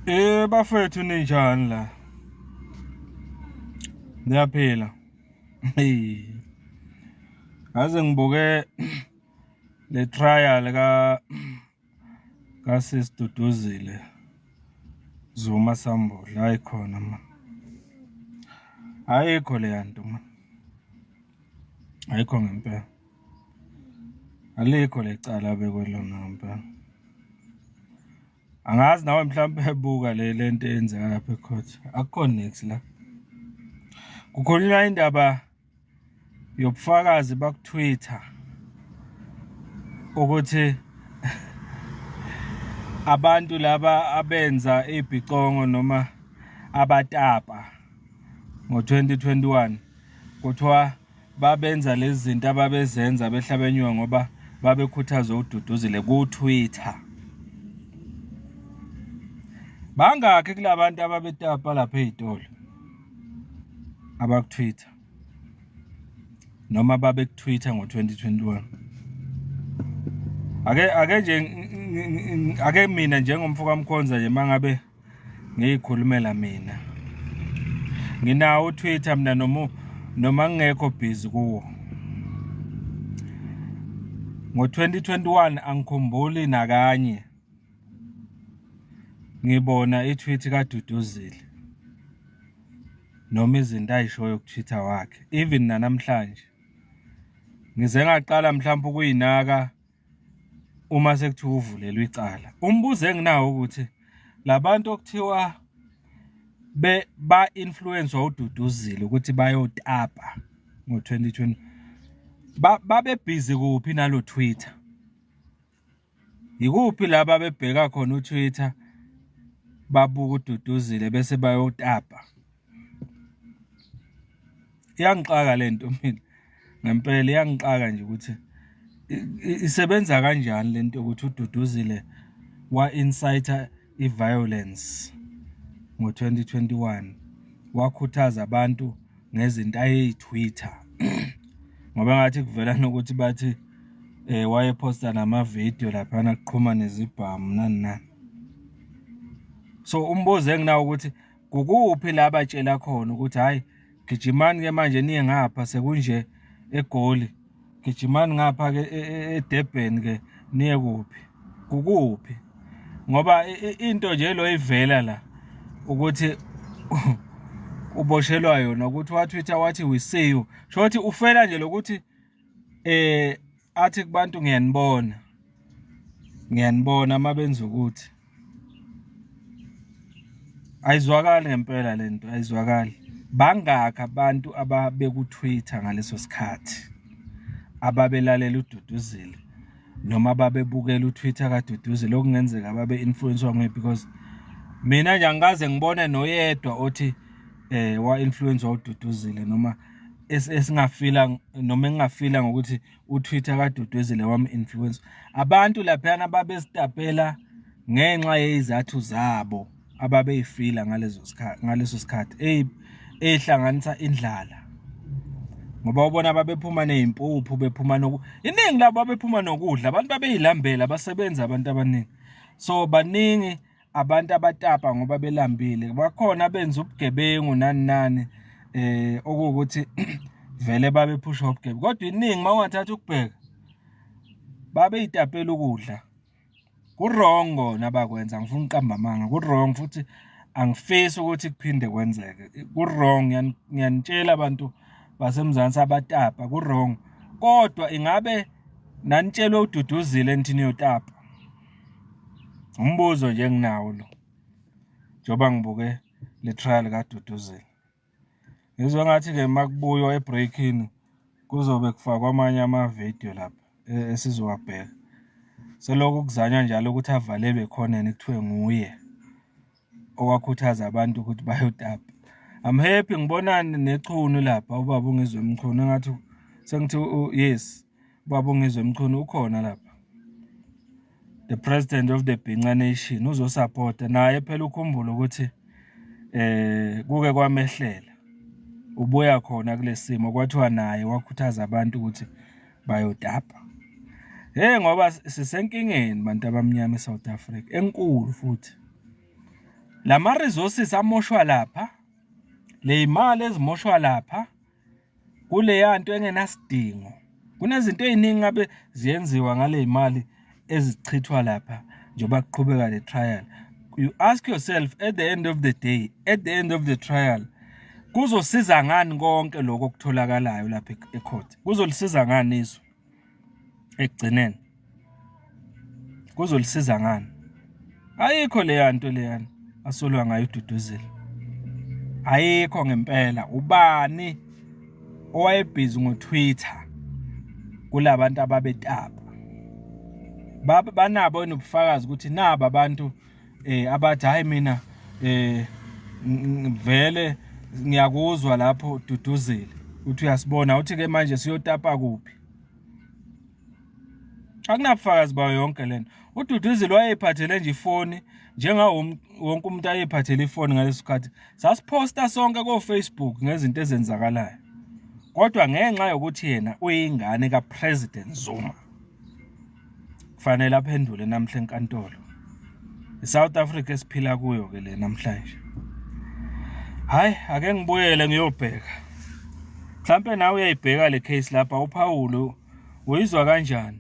Bafethu ninjani la? Niyaphila? Hey. Ngaze ngibuke le trial ka Sis Duduzile Zuma Sambudla, hayi khona ma. Ayikho le yanto ma. Ayikho ngempela. Alikho lecala abekwe lona ngempela. Angazi nawe mhlawumbe ebuka le lento eyenzeka lapha ecourt. Akukho niks la. Kukhulunywa indaba yobufakazi bakuTwitter ukuthi abantu laba abenza ibhicongo noma abatapa ngo-2021 kuthiwa babenza lezi zinto ababezenza behla benyuka ngoba babekhuthazwe uDuduzile ku-Twitter. Bangakhi kulabantu ababetapa lapha ey'tolo abaku-Twitter noma babeku-Twitter ngo-2021? Ake nje ake mina njengomfo kaMkhonza nje mangabe ngiyikhulumela mina nginawo uTwitter mina noma ngingekho busy kuwo. Ngo-2021 angikhumbuli nakanye ngibona i-tweet kaDuduzile noma izinto ayishoyo ku-Twitter wakhe, even nanamhlanje ngize ngaqala mhlawumbe ukuyinaka uma sekuthiwa uvulelwe icala. Umbuzo enginawo ukuthi labantu okuthiwa be ba-influence uDuduzile ukuthi bayotapa ngo-2020 babe busy kuphi nalo Twitter? Yikuphi la babebheka khona uTwitter babuka uDuduzile bese bayotapa? Iyangixaka lento mina ngempela, iyangixaka nje ukuthi isebenza kanjani lento yokuthi uDuduzile wa-incite i-violence ngo-2021, wakhuthaza abantu ngezinto ayey'twitter ngoba ngathi kuvela nokuthi bathi wayephosta namavidiyo laphana kuqhuma nezibhamu nani nani. So umbuzo enginawo ukuthi kukuphi la batshela khona ukuthi hhayi gijimani ke manje niye ngapha sekunje eGoli, gijimani ngapha ke eDurban ke niye kuphi, kukuphi? Ngoba into nje lo ivela la ukuthi uboshelwa yona ukuthi waTwitter wathi we see you, sho ukuthi ufela nje lokuthi athi kubantu ngiyanibona, ngiyanibona uma benza ukuthi. Ayizwakali ngempela lento, ayizwakali. Bangakhi abantu ababeku-Twitter ngaleso sikhathi ababelalela uDuduzile noma babebukela uTwitter kaDuduzile okungenzeka babe-influence-wa nguye? Because mina nje angikaze ngibone noyedwa othi wa-influence-wa uDuduzile noma esingafila noma engingafila ngokuthi uTwitter kaDuduzile wam-influence. Abantu laphayana babezitapela ngenxa yey'zathu zabo ababey'fila ngalezo sikhathi, ngaleso sikhathi ey'hlanganisa indlala, ngoba ubona babephuma ney'mpuphu, bephuma noku, iningi labo babephuma nokudla, abantu babey'lambela, abasebenzi abantu abaningi. So baningi abantu abatapa ngoba belambile, bakhona abenza ubugebengu nani nani, okuwukuthi vele babephusha ubugebengu, kodwa iningi uma ungathatha ukubheka babey'tapela ukudla. Ku-wrong kona abakwenza, angifuni ukuqamba amanga, ku-wrong futhi angifisi ukuthi kuphinde kwenzeke. Ku-wrong, ngiyanitshela abantu baseMzansi abatapa, ku-wrong. Kodwa ingabe nanitshelwe uDuduzile nithi niyotapa? Umbuzo nje enginawo lo, njengoba ngibuke le trial kaDuduzile. Ngizwa ngathi-ke uma kubuywa ebreak-ini kuzobe kufakwa amanye amavidiyo lapha esizowabheka. Selokhu kuzanywa njalo ukuthi avalelwe ekhoneni kuthiwe nguye owakhuthaza abantu ukuthi bayotapa. I'm happy ngibona neChunu lapha, ubaba uNgizwe Mchunu, engathi sengithi yes, ubaba uNgizwe Mchunu ukhona lapha. The president of the Bhinca Nation uzosupporta naye phela, ukhumbule ukuthi kuke kwamehlela ubuya khona kulesimo kwathiwa naye wakhuthaza abantu ukuthi bayotapa. Hey, ngoba sisenkingeni bantu abamnyama eSouth Africa enkulu futhi. Lama resources amoshwa lapha, leyimali ezimoshwa lapha kuleya nto engenasidingo. Kunezinto ey'ningi ngabe ziyenziwa ngale y'mali ezichithwa lapha njengoba kuqhubeka le trial. You ask yourself at the end of the day, at the end of the trial, kuzosiza ngani konke lokho okutholakalayo lapha ecourt? Kuzolisiza ngani izwe ekugcineni? Kuzolisiza ngani? Ayikho leya nto leyana asolwa ngayo uDuduzile. Ayikho ngempela. Ubani owayebhizi ngoTwitter kulabantu ababetapa? Banabo enobufakazi ukuthi naba abantu abathi hayi mina vele ngiyakuzwa lapho Duduzile uthi uyasibona, uthi ke manje siyotapa kuphi? Akunabufakazi bayo yonke lento. UDuduzile wayeyiphathele nje ifoni njengawo wonke umuntu ayeyiphathele ifoni ngaleso sikhathi. Sasiphosta sonke ko-Facebook ngezinto ezenzakalayo. Kodwa ngenxa yokuthi yena uyingane kaPresident Zuma, kufanele aphendule namhla enkantolo. ISouth Africa esiphila kuyo ke le namhlanje. Hayi, ake ngibuyele ngiyobheka. Mhlampe nawe uyayibheka le case lapha uPaul uyizwa kanjani?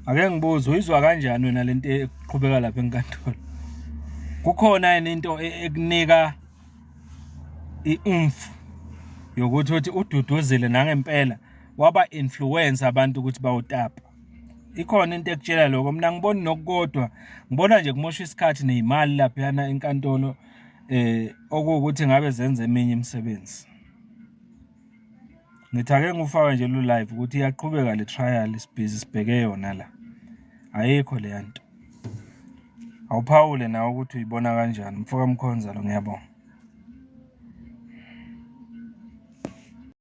Ake ngibuze, uyizwa kanjani wena lento eqhubeka lapha enkantolo? Kukhona yini into ekunika i-umfu yokuthi uthi uDuduzile nangempela waba influence abantu ukuthi bawutapa? Ikhona into ekutshela lokho? Mina ngiboni nokukodwa, ngibona nje kumosha isikhathi nezimali laphayana enkantolo, okuwukuthi ngabe zenze eminye imisebenzi. Ngithi ake ngufake nje lo live ukuthi iyaqhubeka le trial, sibhizi sibheke yona la. Ayikho leya nto. Awuphawule nawe ukuthi uyibona kanjani. Mfoka Mkhonza lo, ngiyabonga.